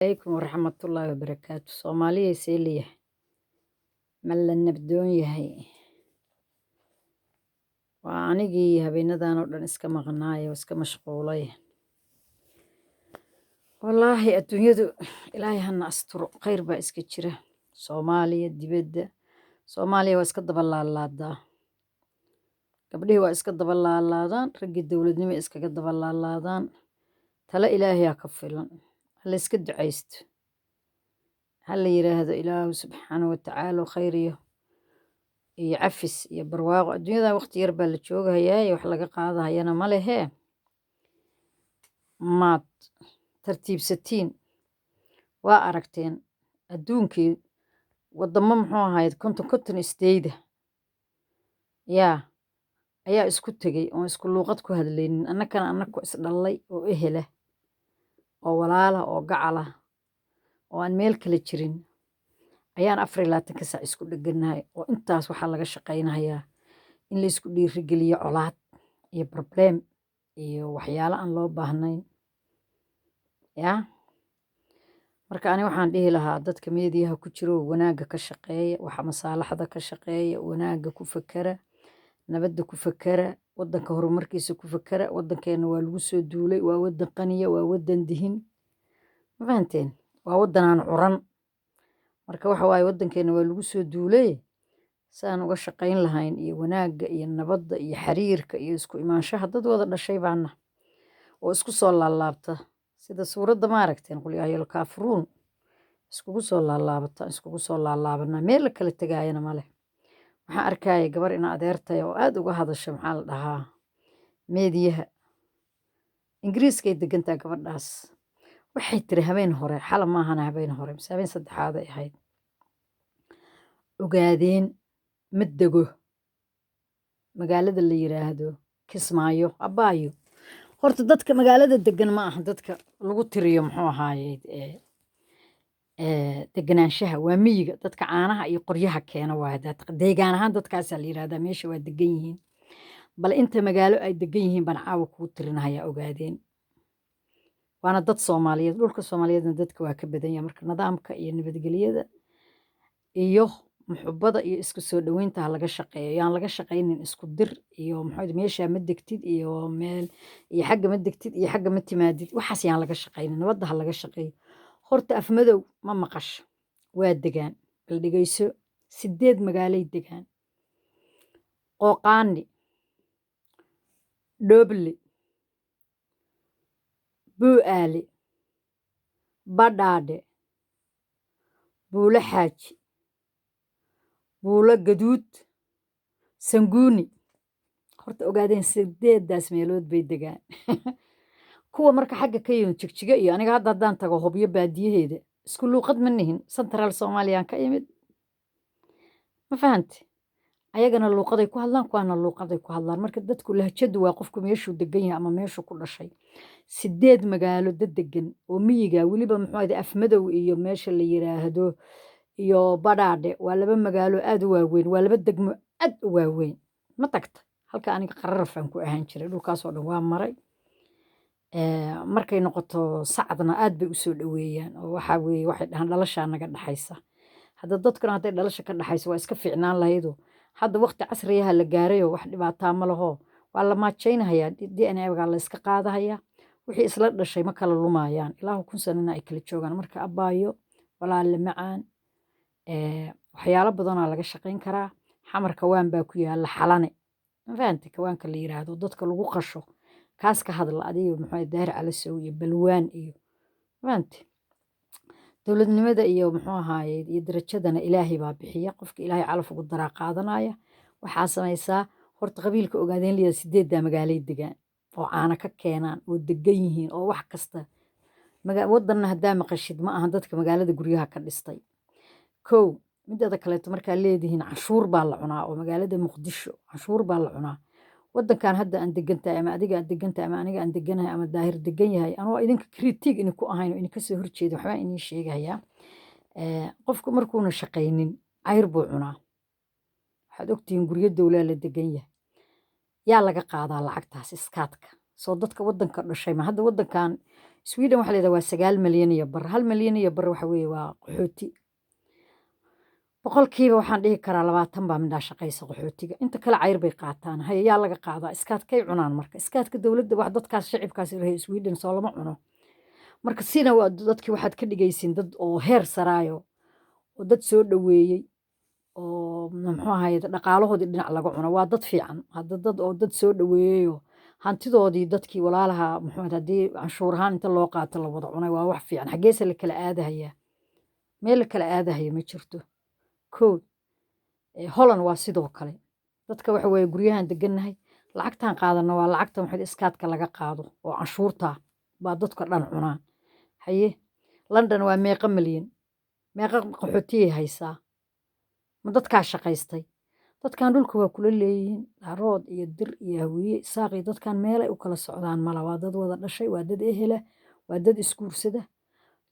Alaykum waraxmatullaahi wabarakaatu. Soomaaliya see leeyahay, ma la nabdoon yahay? Waa anigii habeenadan oo dhan iska maqnaay oo iska mashquulay. Wallaahi adduunyadu Ilaahay hana asturo, khayr baa iska jira. Soomaaliya dibadda, Soomaaliya waa iska daba laalaadaa, gabdhihii waa iska daba laalaadaan, raggii dowladnimo iskaga daba laalaadaan. Talo Ilaahayaa ka filan. Ha la iska ducaysto, ha la yiraahdo Ilaahu subxaana wa tacaala khayr iyo cafis iyo barwaaqo. Adduunyadan waqti yar baa la joogahayaa, wax laga qaadahayana ma lehee. Maad tartiibsatiin? Waa aragteen adduunkii wadamo muxuu ahayd 50 50 isteyda yaa ayaa isku tegey oon isku luuqad ku hadlaynin. Annakana annaku isdhallay oo ehela oo walaala oo gacala oo aan meel kale jirin ayaan 24-ka saac isku dheganahay, oo intaas waxaa laga shaqaynayaa in la isku dhiirigeliyo colaad iyo problem iyo waxyaalo aan loo baahnayn. Yaa marka ani waxaan dhihi lahaa dadka meediyaha ku jiro, wanaagga ka shaqeeya, waxa masaalaxda ka shaqeeya, wanaagga ku fakera, nabadda ku fakera, waddanka horumarkiisa ku fakera. Waddankeena waa lagu soo duulay. Waa waddan qaniya, waa waddan dihin, ma fahanteen? Waa waddan aan curan. Marka waxa waaye, waddankeena waa lagu soo duulay. Saan uga shaqayn lahayn iyo wanaagga iyo nabadda iyo xiriirka iyo isku imaanshaha, dad wada dhashay baana oo isku soo laalaabta sida suuradda, ma aragteen, Qul yaa ayyuhal kaafiruun, iskugu soo laalaabata, iskugu soo laalaabanaa, meel la kala tegaayana ma leh. Waxaan arkaya gabar ina adeertay oo aada uga hadasha, maxaa la dhahaa, meediyaha Ingiriiskay degantaa gabadhaas. Waxay tiri habeen hore, xala maahana, habeen hore mise habeen saddexaad ay ahayd, "Ogaadeen ma dego magaalada la yiraahdo Kismaayo." Abbaayo, horta dadka magaalada degan ma aha dadka lagu tiriyo, muxuu ahaaye, deganaanshaha waa miyiga. Dadka caanaha iyo qoryaha keena waa deegaan ahaan dadkaasaa la yirahdaa meesha waa degan yihiin. Bal inta magaalo ay degan yihiin baan caawa kugu tirinahayaa. Ogaadeen waana dad Soomaaliyeed, dhulka Soomaaliyeedna dadka waa ka badan yahay. Marka nidaamka iyo nabadgelyada iyo muxubada iyo isku soo dhoweynta ha laga shaqeeyo. Yaan laga shaqaynin isku dir iyo muxuu meeshaa ma degtid iyo meel iyo xagga ma degtid iyo xagga ma timaadid. Waxaas yaan laga shaqaynin, nabadda ha laga shaqeeyo. Horta Afmadow ma maqasho? Waa degaan. Bal dhegeyso, sideed magaalay degaan: Qooqaani, Dhooble, Buu'aale, Badhaadhe, Buulo Xaaji, Buulo Gaduud, Sanguuni. Horta Ogaadeen sideedaas meelood bay degaan. Kuwa marka xagga ka yimid Jigjiga iyo aniga hadda haddaan tago Hobyo baadiyaheeda, isku luuqad ma nihin. Central Soomaaliyaan ka imid, ma fahanti? Ayagana luuqaday ku hadlaan, kuwaana luuqaday ku hadlaan. Marka dadku lahjadu waa qofku meeshuu degan yahay ama meeshuu ku dhashay. Sideed magaalo dad degan oo miyiga weliba, muxuu ahayde, Afmadow iyo meesha la yiraahdo iyo Badhaadhe waa laba magaalo aad u waaweyn, waa laba degmo aad u waaweyn. Ma tagta halka aniga qararafaan ku ahaan jiray? Dhulkaasoo dhan waa maray. Markay noqoto sacadna aad bay usoo dhoweeyaan, oo waxaa weeye waxay dhahaan dhalashaa naga dhaxaysa. Hadda dadkuna hadday dhalasha ka dhaxayso waa iska fiicnaan lahaydoo. Hadda waqti casriyaha la gaarayoo wax dhibaataa ma laho, waa la maajaynahayaa, DNA-ga la iska qaadahayaa. Wixii isla dhashay ma kala lumaayaan ilaahu kun sanana ay kala joogaan. Marka abbaayo, walaalle macaan, waxyaalo badanaa laga shaqayn karaa. Xamar kawaan baa ku yaala, Xalane, ma fahantay? Kawaanka la yiraahdo dadka lagu qasho, kaas ka hadla adiga, muxuu, Daahir Calasow iyo Balwaan iyo, ma fahantay? Dowladnimada iyo muxuu ahaaye iyo darajadana Ilaahay baa bixiya. Qofka Ilaahay calaf ugu daraa qaadanaya. Waxaa samaysaa, horta qabiilka Ogaadeen liya sideeddaa magaalay degaan oo caana ka keenaan oo degan yihiin oo wax kasta. Wadanna haddaa maqashid, ma ahan dadka magaalada guryaha ka dhistay. Kow mideeda kaleeto, markaa leedihiin canshuur baa la cunaa oo magaalada Muqdisho canshuur baa la cunaa, wadankan hadda aan degantahay ama adiga aad degantahay ama aniga aan deganahay ama Daahir degan yahay, anoo idinka critique ini ku ahayn oo idinka soo horjeeda, waxbaa inii sheegayaa. Qofku markuuna shaqaynin cayr buu cunaa. Waxaad ogtihiin guryo dowlaa la degan yahay. Yaa laga qaadaa lacagtaas iskaadka? Soo dadka wadanka dhashay ma? Hadda wadankan Sweden waxaa la yidhahdaa waa 9 milyan iyo bar. 1 milyan iyo bar waxa weeye waa qaxooti. Boqolkiiba waxaan dhihi karaa 20 baa midhaa shaqaysa qaxootiga. Inta kale cayr bay qaataan. Haye, yaa laga qaadaa? Skattkay cunaan. Marka skattka dowladda wax dadkaas shacibkaas reer Sweden soo lama cuno. Marka sina waa dadkii waxaad ka dhigaysiin dad oo heer saraayo oo dad soo dhoweeyey oo, muxuu ahaye, dhaqaalahoodii dhinac laga cuno. Waa dad fiican hadda, dad oo dad soo dhoweeyeyo hantidoodii dadkii walaalaha, muxuu ahaye, haddii canshuur ahaan inta loo qaato la wada cunay, waa wax fiican. Xaggeese la kala aadahayaa? Meel la kala aadahaya ma jirto. Kow, Holland waa sidoo kale. Dadka waxa weeye guryahan degannahay, lacagtaan qaadano waa lacagta maxay skattka laga qaado oo canshuurta baa dadka dhan cunaan. Haye, London waa meeqa milyan? Meeqa qaxootiyay haysaa? Ma dadkaa shaqaystay? Dadkan dhulka waa kula leeyihiin, Daarood iyo Dir iyo Hawiye, Isaaq iyo dadkan meelay u kala socdaan mala. Waa dad wada dhashay, waa dad ehela, waa dad isguursada.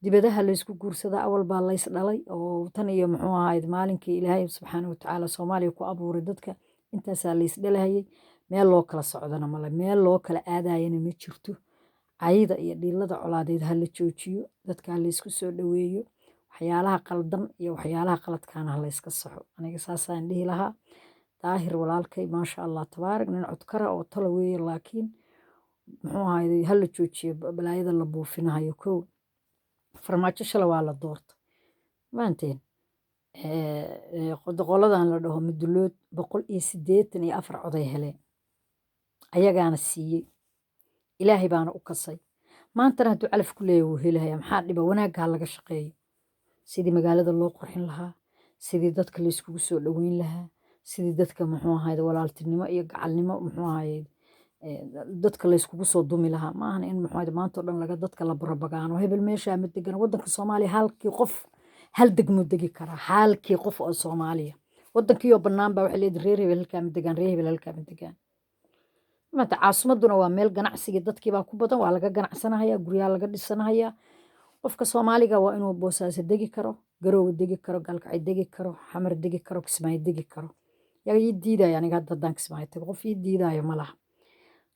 Dibadaha laysku guursadaa, awal baa lays dhalay oo tan iyo, muxuu ahayd, maalinkii Ilaahay subxaana watacaala Soomaaliya ku abuuray dadka intaasaa lays dhalahayay. Meel loo kala socdana male, meel loo kala aadayana ma jirto. Cayda iyo dhiilada colaadeed ha la joojiyo, dadka ha laysku soo dhoweeyo, waxyaalaha qaldan iyo waxyaalaha qaladkaana ha layska saxo. Aniga saasaan dhihi lahaa. Daahir walaalkay, maasha Allah tabaarak, nin codkara oo tala weeye, laakiin, muxuu ahayday, ha la joojiyo balaayada la buufinahayo. Kow, Farmaajo shala waa la doorta maanteen. Qoladan la dhaho Mudulood 184 coday heleen, ayagaana siiyey, Ilaahay baana u kasay. Maantana hadduu calaf ku leeyahay wuu helaya. Maxaa dhiba? Wanaagga ha laga shaqeeyo, sidii magaalada loo qurxin lahaa, sidii dadka layskugu soo dhoweyn lahaa, sidii dadka, muxuu ahayd, walaaltinimo iyo gacalnimo, muxuu ahayd, dadka layskugu soo dumi lahaa. Ma ahan in, muxuu ahayd, maanta oo dhan laga dadka la barabagaano hebel meeshaa ma degan. Waddanka Soomaaliya halkii qof hal degmuu degi karaa, halkii qof oo Soomaaliya. Waddankiioo bannaan baa waxay leedahay reer hebel halkaa ma degaan, reer hebel halkaa ma degaan. Maanta caasimaduna waa meel ganacsiga, dadkiibaa ku badan, waa laga ganacsanahaya, guryaha laga dhisanahaya. Qofka Soomaaliga waa inuu Boosaaso degi karo, Garoowe degi karo, Gaalkacyo degi karo, Xamar degi karo, Kismaayo degi karo. Yaa ii diidaya aniga hadda haddaan Kismaayo tago? Qof ii diidayo ma laha.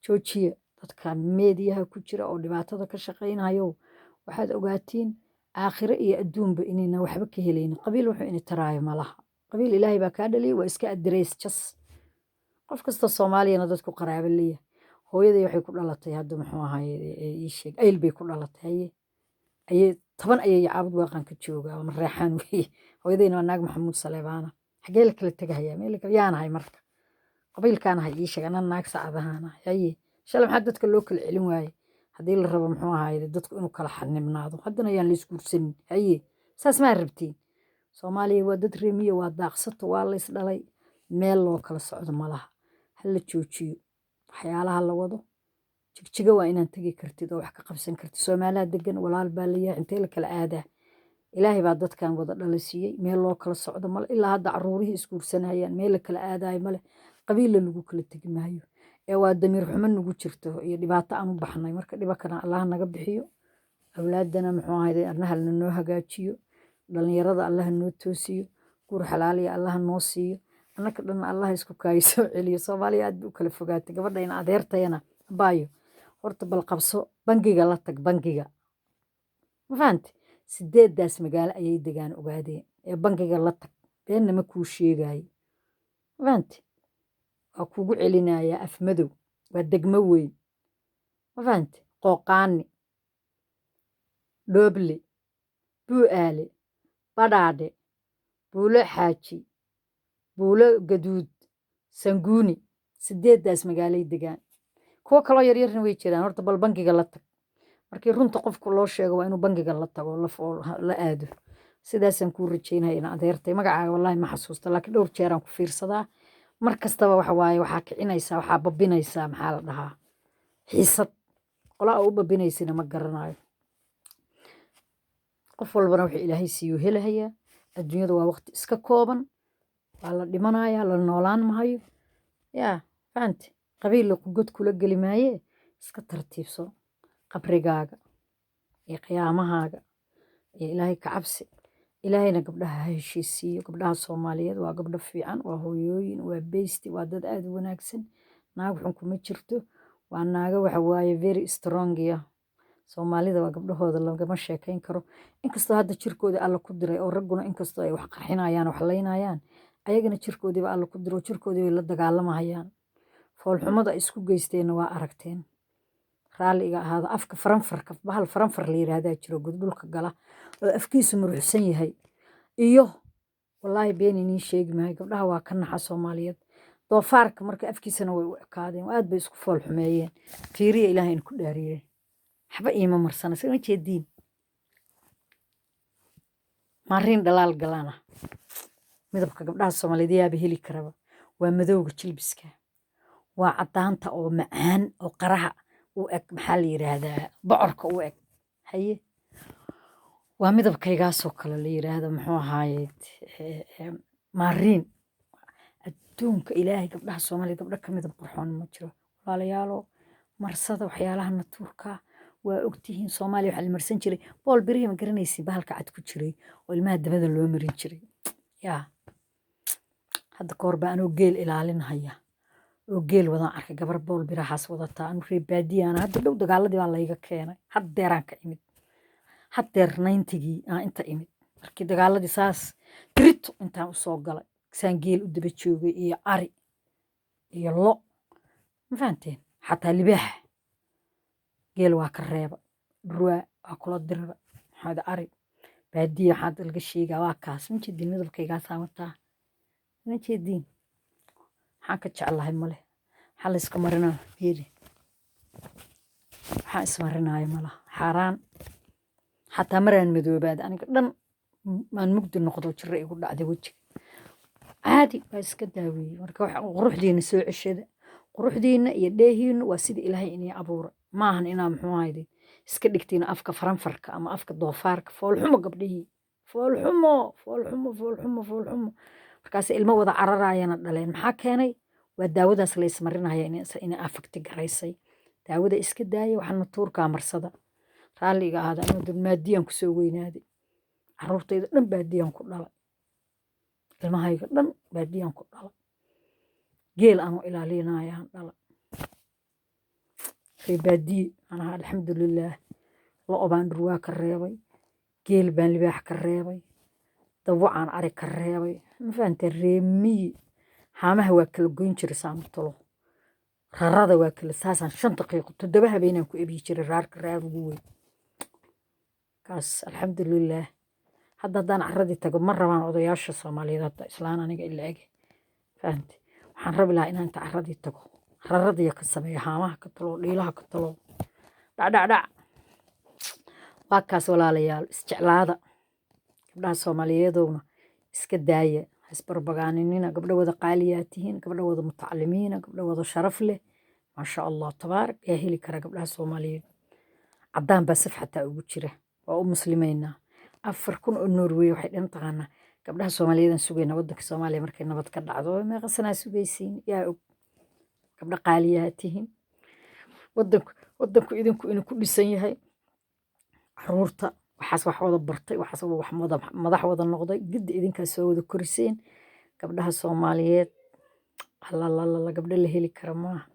Joojiya dadka meediyaha ku jira oo dhibaatada ka shaqaynayo. Waxaad ogaatiin aakhiro iyo adduunba inayna waxba ka helaynin. Qabiil wuxuu ini taraayo ma laha. Qabiil Ilaahay baa kaa dhaliyay, waa iska adrees jas. Qof kasta Soomaaliyana dadku qaraabo leeyahay. Hooyaday waxay ku dhalatay hadda, muxuu ahaye, ii sheeg, Ayl bay ku dhalatay. Haye, ayay 10 ayay Caabud Waaqan ka joogaa, Mareexaan weeye. Hooyadayna waa naag Maxamuud Saleebaana. Xagee la kala tegahayaa? Meel yaanahay marka qabiilkaanahay? Ii sheeg, anna naag Sacadahaanahay. Haye, shalay maxaa dadka loo kala celin waaye? Haddii la rabo, muxuu ahaye, dadku inuu kala xanibnaado, haddana ayaan la isguursanin. Haye, saas maa rabtiin? Soomaaliya waa dad reemiye, waa daaqsato, waa lays dhalay, meel loo kala socdo ma laha. Ha la joojiyo waxyaalaha la wado. Jigjiga waa inaan tegi kartid oo wax ka qabsan kartid. Soomaaliha degan walaal baa layahay. Intee la kala aadaa? Ilaahay baa dadkan wada dhala siiyey. Meel loo kala socdo male. Ilaa hadda caruurihii isguursanayaan, meel la kala aadayo male. Qabiilla lagu kala tegi maayo ee waa damiir xumo nagu jirto iyo dhibaato aan u baxnay. Marka dhibakana Allah naga bixiyo, awlaadana, muxuu ahayde, arnaha noo hagaajiyo, dhalinyarada Allaha noo toosiyo, guur xalaaliya Allaha noo siiyo, annaka dhan Allaha isku kaayo soo celiyo. Soomaaliya aad bay u kala fogaatay. Gabadhayna adeertayana, abaayo, horta bal qabso, bangiga la tag, bangiga. Ma fahanti? Sideedaas magaalo ayay degaan Ogaadeen ee bangiga la tag. Beenna ma kuu sheegaayo. Ma fahanti? Waa kugu celinayaa. Afmadow waa degmo weyn. Ma fahanti? Qooqaani, Dhooble, Buu'aale, Badhaadhe, Buulo Xaaji, Buulo Gaduud, Sanguuni, sideedaas magaalay degaan. Kuwo kaloo yaryarna way jiraan. Horta bal bangiga la tag. Markii runta qofku loo sheego waa inuu bangiga la tago, la aado. Sidaasaan kuu rajaynaya in adeertay. Magacaaga wallaahi ma xasuusta, laakiin dhowr jeeraan ku fiirsadaa. Mar kastaba waxa waaye waxaa kicinaysaa, waxaa babinaysaa, maxaa la dhahaa, xiisad. Qola aa u babinaysina ma garanayo. Qof walbana wuxuu Ilaahay siiyuu helahayaa. Adduunyada waa waqti iska kooban, waa la dhimanayaa, la noolaan mahayo. Yaa fahanti? Qabiilla god kula geli maaye. Iska tartiibso qabrigaaga iyo qiyaamahaaga iyo Ilaahay ka cabsi. Ilaahayna gabdhaha ha heshiisiiyo. Gabdhaha Soomaaliyeed waa gabdho fiican, waa hooyooyin, waa beysti, waa dad aad u wanaagsan. Naag xun kuma jirto. Waa naago waxa waaye very strong ya. Soomaalida waa gabdhahooda lagama sheekayn karo, inkastoo hadda jirkooda Alla ku diray oo ragguna inkastoo ay wax qarxinayaan, wax laynayaan, ayagana jirkoodiiba Alla ku diro, jirkoodii bay la dagaalamayaan. Foolxumada ay isku geysteenna waa aragteen. Raalli iga ahaada. Afka faranfarka, bahal faranfar la yiraahdaa jiro, god dhulka gala oo afkiisu muruxsan yahay. Iyo wallaahi been inii sheegi maayo, gabdhaha waa ka naxa Soomaaliyeed. Doofaarka marka afkiisana way u ekaadeen, aad bay isku fool xumeeyeen. Fiiriya, Ilaahay ku dhaariyey, waxba iima marsana, soo ma jeediin? Maariin dhalaal galana. Midabka gabdhaha Soomaaliyeed yaaba heli karaba. Waa madowga jilbiska, waa caddaanta oo macaan oo qaraha u eg, maxaa la yiraahdaa, bocorka u eg. Haye, waa midabkaygaasoo kale la yiraahdo, muxuu ahaaye, maariin. Adduunka Ilaahay gabdhaha Soomaaliyeed gabdho ka midab qurxoon ma jiro. Walaalayaalo, marsada waxyaalaha natuurka. Waa ogtihiin, Soomaaliya waxaa la marsan jiray bool birihii, ma garanaysin, bahalka cad ku jiray oo ilmaha dabada loo marin jiray. Yaa hadda ka hor baa anoo geel ilaalinhaya oo geel wadaan arkay gabar bool birahaas wadataa. Anu reer baadiyaana, hadda dhow dagaaladii baa layga keenay, haddeeraan ka imid, haddeer 90-gii aan inta imid, markii dagaaladii saas dirito intaan usoo galay, saan geel u daba joogay iyo ari iyo lo, ma fahanteen? Xataa libaaxa geel waa ka reeba, dhurwaa waa kula dirira, maxaad ari baadiya waxaad laga sheegaa waa kaas. Ma jeedin midabkaygaasaa wataa? Ma jeediin? Maxaan ka jeclahay male. Maxaa layska marinaa? Fiiri, waxaan ismarinaayo malaha, xaaraan. Xataa maraan madoobaada aniga dhan maan mugdi noqdo, jiro igu dhacday wejiga, caadi waa iska daaweeyey. Marka waxa quruxdiina soo ceshada, quruxdiina iyo dheehiina waa sida Ilaahay inii abuuray. Maahan inaa, muxuu ahayde, iska dhigtiin afka faranfarka ama afka doofaarka. Foolxumo gabdhihii, foolxumo, foolxumo, foolxumo, foolxumo. Markaas ilmo wada cararaayana dhaleen. Maxaa keenay? Waa daawadaas la ismarinaya ina afagti garaysay. Daawada iska daaya, waxaana tuurkaa marsada. Raalliga ahaada, anuu dad maadiyaan kusoo weynaaday, caruurtayda dhan baadiyaan ku dhalay, ilmahayga dhan baadiyaan ku dhalay, geel anuu ilaalinayaan dhala, ree baadiye anaha, alxamdulilaah. Lo' baan dhurwaa ka reebay, geel baan libaax ka reebay, dawacaan ari ka reebay, ma fahanteen? Ree miyi. Haamaha waa kala goyn jiray, saamutalo rarada waa kala saasaan 5 daqiiqo 7 habeenaan ku ebiyi jiray raarka, raar ugu weyn kaas, alxamdulilaah. Hadda haddaan carradii tago ma rabaan odayaasha Soomaaliyeed. Hadda islaan aniga ila ege, fahamte? Waxaan rabi lahaa inaan inta carradii tago raradiya ka sameeyo, haamaha ka talo, dhiilaha ka talo, dhacdhacdhac. Waa kaas, walaalayaal, isjeclaada. Gabdhaha Soomaaliyeedowna iska daaya, ha isbarbagaaninina. Gabdho wada qaaliyaa tihiin, gabdho wada mutacalimiina, gabdho wada sharaf leh, maasha Allah tabaarak. Yaa heli kara gabdhaha Soomaaliyeed? Caddaan baa saf xataa ugu jira. Waa u muslimaynaa. 4000 oo Norway waxay dhan taqaanaa gabdhaha Soomaaliyeed aan sugaynaa waddanka Soomaaliya markay nabad ka dhacdo. Meeqa sanaa sugaysiin? Yaa og? Gabdho qaaliyaa tihiin. Waddanku idinku inuu ku dhisan yahay caruurta waxaas wax wada bartay, waxaas wax wada madax wada noqday, giddi idinkaa soo wada koriseen gabdhaha Soomaaliyeed. Allalalala, gabdho la heli kara maaha,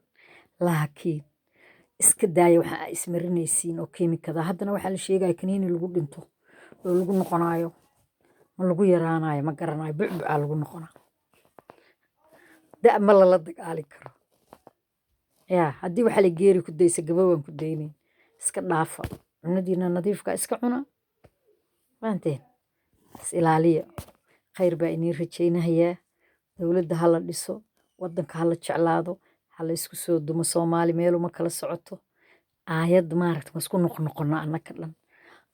laakiin iska daaya waxa aa ismarinaysiin oo kiimikada. Haddana waxaa la sheegaya kaniini lagu dhinto oo lagu noqonayo, ma lagu yaraanayo, ma garanayo, bucbucaa lagu noqonaa. Da' ma lala dagaali karo. Yaa haddii waxaa la geeri ku daysa, gabowaan ku daynayn. Iska dhaafa, cunadiina nadiifka iska cuna, fahanteen? Is ilaaliya. Khayr baa inii rajaynahayaa. Dowladda ha la dhiso, waddanka ha la jeclaado, ha la isku soo dumo. Soomaali meeluma kala socoto. Aayad maaragta waa isku noqnoqona annaka dhan.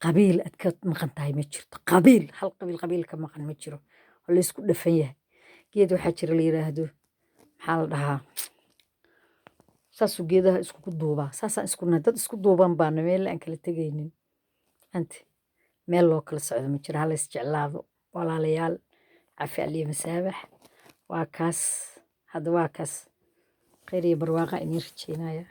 Qabiil aad ka maqan tahay ma jirto, qabiil hal qabiil qabiil ka maqan ma jiro, waa la isku dhafan yahay. Geed waxaa jira la yiraahdo, maxaa la dhahaa, saasuu geedaha iskugu duubaa. Saasaan isku nahay, dad isku duuban baana, meel aan kala tegaynin anti meel loo kala socdo ma jiro. Hala isjeclaado, walaalayaal. Cafi aliyo masaabax. Waa kaas, hadda waa kaas. Khayr iyo barwaaqa inii rajeynaya.